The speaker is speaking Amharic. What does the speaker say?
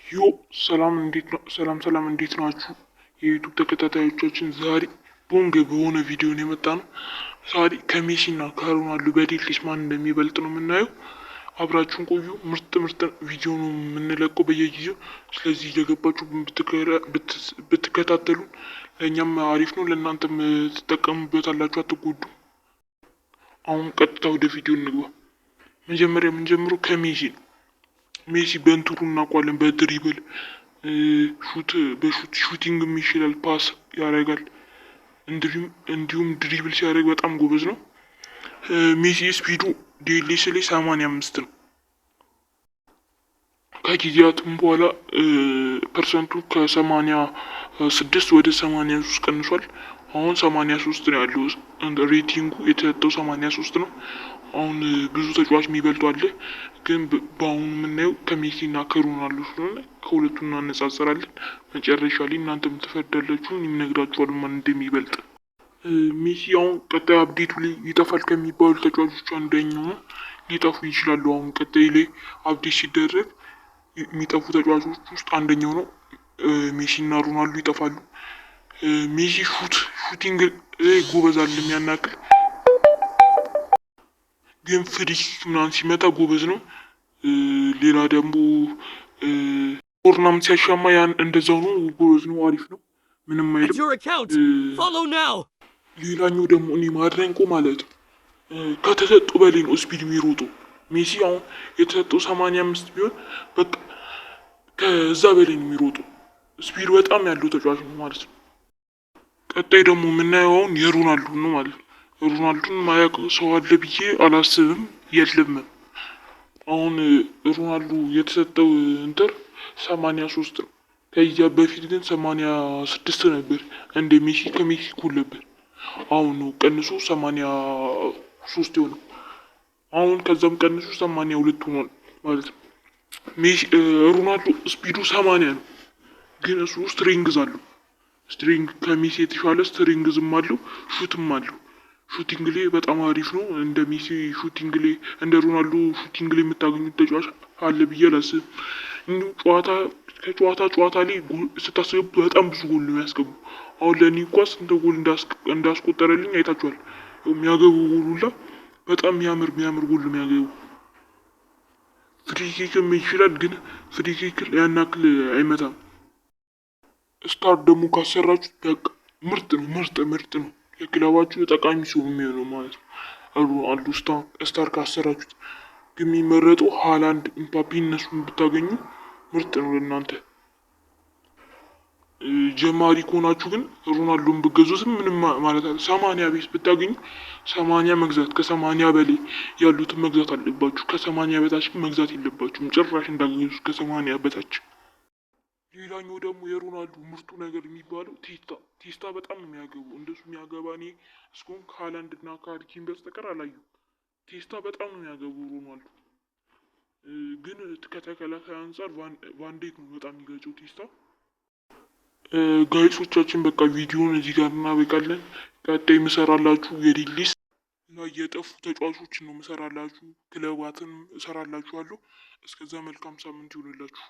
Yo፣ ሰላም፣ እንዴት ነው? ሰላም ሰላም፣ እንዴት ናችሁ? የ YouTube ተከታታዮቻችን፣ ዛሬ ቦንግ በሆነ ቪዲዮ ነው የመጣነው። ዛሬ ከሜሲ እና ከሮናልዶ በ DLS ማን እንደሚበልጥ ነው የምናየው። አብራችሁን ቆዩ። ምርጥ ምርጥ ቪዲዮ ነው የምንለቀው በየጊዜው። ስለዚህ እየገባችሁ ብትከታተሉን ለእኛም አሪፍ ነው፣ ለእናንተም ትጠቀሙበታላችሁ፣ አትጎዱም። አሁን ቀጥታ ወደ ቪዲዮ እንግባ። መጀመሪያ የምንጀምረው ከሜሲ ነው። ሜሲ በእንትኑ እናውቀዋለን። በ dribble፣ shoot፣ በ shoot፣ shooting ም ይችላል፣ pass ያደርጋል። እንዲሁም dribble ሲያደርግ በጣም ጎበዝ ነው። ሜሲ speed ኡ DLS ላይ 85 ነው። ከጊዜያትም በኋላ percent ኡ ከ86 ወደ 83 ቀንሷል። አሁን 83 ነው ያለው፣ rating ኡ የተሰጠው 83 ነው። አሁን ብዙ ተጫዋች የሚበልጡ አለ፣ ግን በአሁኑ የምናየው ከሜሲ እና ከሮናልዶ ስለሆነ ከሁለቱ እናነጻጽራለን። መጨረሻ ላይ እናንተም ትፈርዳላችሁ፣ እኔም እነግራችኋለሁ ማን እንደሚበልጥ። ሜሲ አሁን ቀጣይ update ኡ ላይ ይጠፋል ከሚባሉ ተጫዋቾች አንደኛው ነው። ሊጠፉ ይችላሉ። አሁን ቀጣይ ላይ update ሲደረግ የሚጠፉ ተጫዋቾች ውስጥ አንደኛው ነው። ሜሲ እና ሮናልዶ ይጠፋሉ። ሜሲ shooting ጎበዝ አይደለም ያን ያክል፣ ግን free kick ምናምን ሲመጣ ጎበዝ ነው። ሌላ ደግሞ ኮርናም ሲያሻማ ያን እንደዛው ነው፣ ጎበዝ ነው፣ አሪፍ ነው፣ ምንም አይልም። ሌላኛው ደግሞ እኔ ማድነቀው ማለት ነው ከተሰጡ በላይ ነው speed የሚሮጡ። ሜሲ አሁን የተሰጠው 85 ቢሆን በቃ ከዛ በላይ ነው የሚሮጡ። Speed በጣም ያለው ተጫዋች ነው ማለት ነው። ቀጣይ ደግሞ የምናየው አሁን የሮናልዶን ነው ማለት ነው። ሮናልዶን ማያውቅ ሰው አለ ብዬ አላስብም፣ የለም። አሁን ሮናልዶ የተሰጠው እንትን 83 ነው። ከዚያ በፊት ግን 86 ነበር። እንደ ሜሲ፣ ከሜሲ እኩል ነበር። አሁን ነው ቀንሶ 83 የሆነው። አሁን ከዛም ቀንሶ 82 ሆኗል ማለት ነው። ሜሲ፣ ሮናልዶ speed ኡ 80 ነው፣ ግን እሱ strength አለው። Strength ከሜሲ የተሻለ strength ም አለው፣ shoot ም አለው። Shooting ላይ በጣም አሪፍ ነው። እንደ ሜሲ shooting ላይ፣ እንደ ሮናልዶ shooting ላይ የምታገኙት ተጫዋች አለ ብዬ አላስብም። እንዲሁም ጨዋታ ከጨዋታ ጨዋታ ላይ ስታስገቡ በጣም ብዙ ጎል ነው የሚያስገቡ። አሁን ለእኔ እንኳ ስንት ጎል እንዳስቆጠረልኝ አይታችኋል። የሚያገቡ ጎል ሁላ በጣም የሚያምር የሚያምር ጎል ነው የሚያገቡ። Free kick ም ይችላል፣ ግን free kick ያን ያክል አይመታም። Star ደግሞ ካሰራችሁት በቃ ምርጥ ነው፣ ምርጥ ምርጥ ነው። ለክለባችሁ ጠቃሚ ሰው የሚሆነው ማለት ነው። አሉ star ካሰራችሁት ግን የሚመረጠው ሃላንድ፣ ኤምባፔ እነሱን ብታገኙ ምርጥ ነው ለእናንተ። ጀማሪ ከሆናችሁ ግን ሮናልዶን ብገዙትም ምንም ማለት አለ። 80 base ብታገኙ 80 መግዛት፣ ከ80 በላይ ያሉትን መግዛት አለባችሁ። ከ80 በታች ግን መግዛት የለባችሁም ጭራሽ፣ እንዳገኙት ከ80 በታች። ሌላኛው ደግሞ የሮናልዶ ምርጡ ነገር የሚባለው ቴስታ፣ ቴስታ በጣም ነው የሚያገቡ። እንደሱ የሚያገባ እኔ እስካሁን ከሃላንድ እና ከሃሪ ኬን በስተቀር አላየሁም። ቴስታ በጣም ነው የሚያገቡ ሮናልዶ። ግን ከተከላካይ አንጻር ቫንዴክ ነው በጣም የሚገጨው ቴስታ። Guys ኦቻችን፣ በቃ ቪዲዮን እዚህ ጋር እናበቃለን። ቀጣይ ምሰራላችሁ የ DLS እና የጠፉ ተጫዋቾችን ነው ምሰራላችሁ፣ ክለባትን እሰራላችኋለሁ። እስከዛ መልካም ሳምንት ይሁንላችሁ።